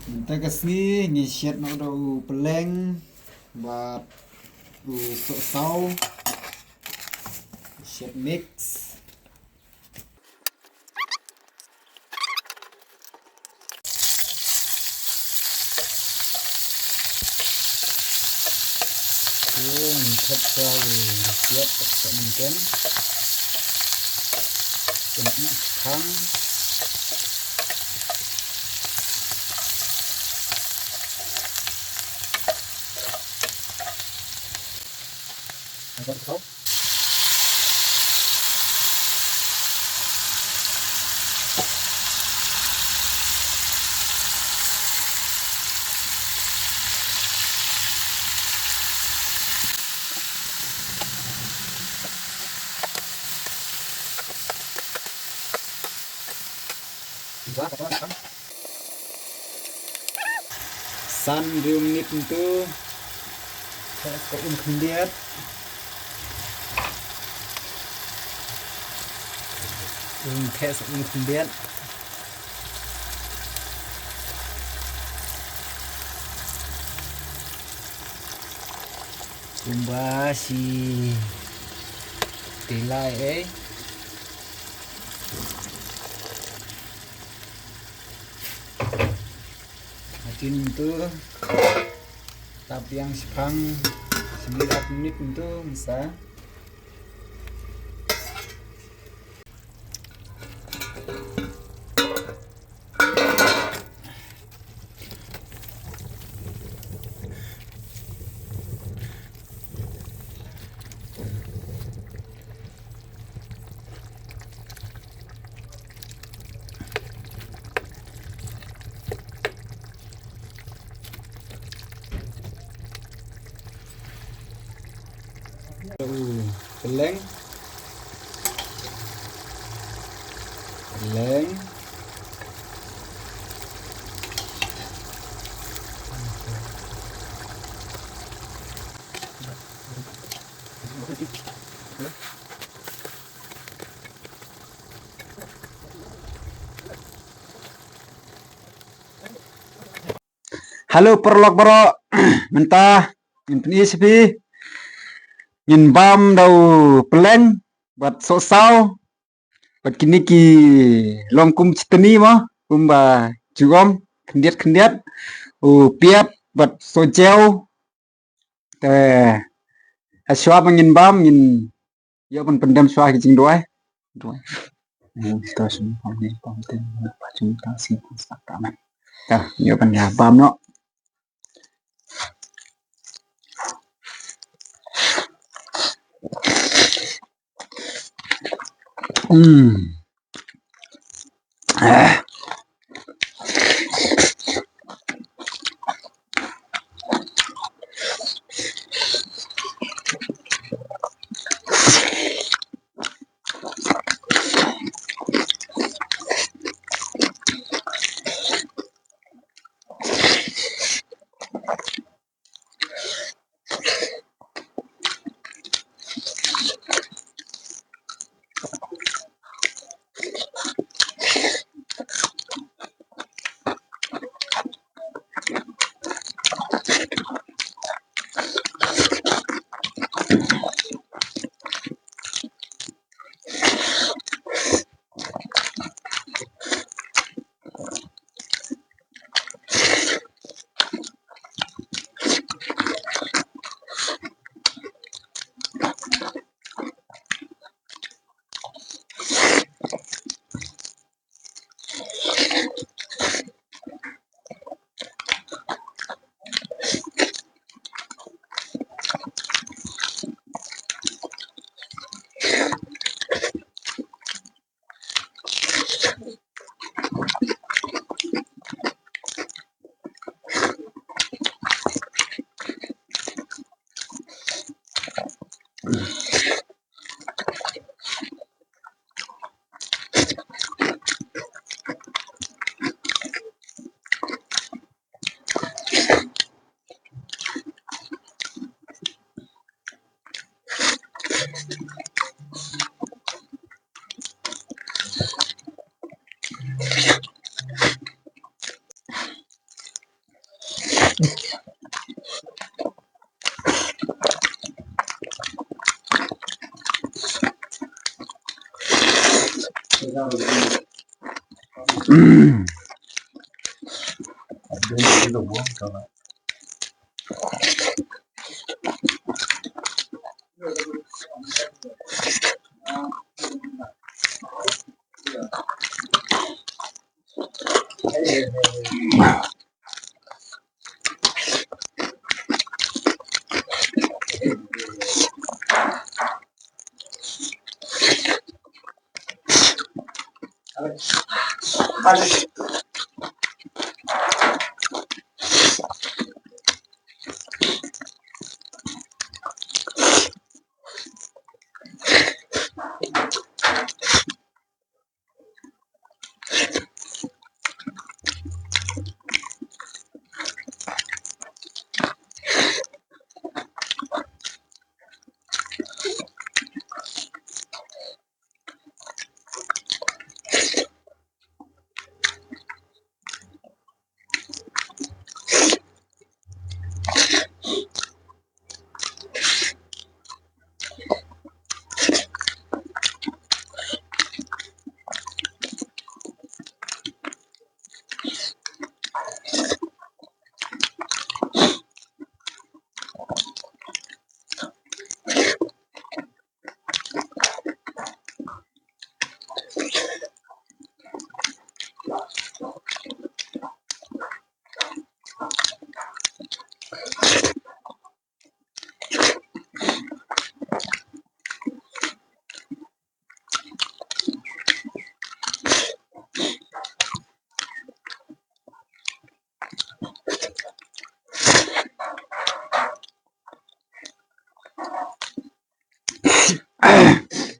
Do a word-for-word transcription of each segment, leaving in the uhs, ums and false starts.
Mynta ka sngi ngi shet noh da u pylleng bad u sohsaw. Shet mix. Ung, thep sa u piat, thep sa mungkin. Kena ih khang. Agak kau. San hynriew minit mynta. Theh sa ka um khyndiat. Um, theh sa um khyndiat. Kumba shi te lai ei. Hadien mynta tap biang shiphang shi minit, ar minit mynta mynsa. Pylleng. Pylleng. Hello paralok baroh, mynta ngin pyni sha phi, ngin bam da u pylleng bad sohsaw, bad kine ki long kum chutney mo, kumba jugom khyndiat khyndiat, u piat bad sohjew. Te hashwa ba ngin bam, ngin ïoh ban pyndem shuwa ki jingduwai. Duwai. Ta, ïoh ban ïa bam noh. Hmm.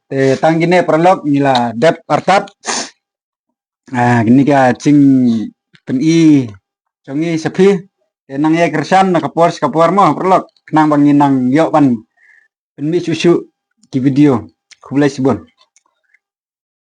Te tang kine paralok ngi la dep artat. Ah, kine ka jingpyni jong ngi sha phi. Te nang ïa kyrshan na ka por sha ka por mo paralok. Khnang ba ngin nang ïoh ban pynmih shuh shuh ki video. Khublei shibun.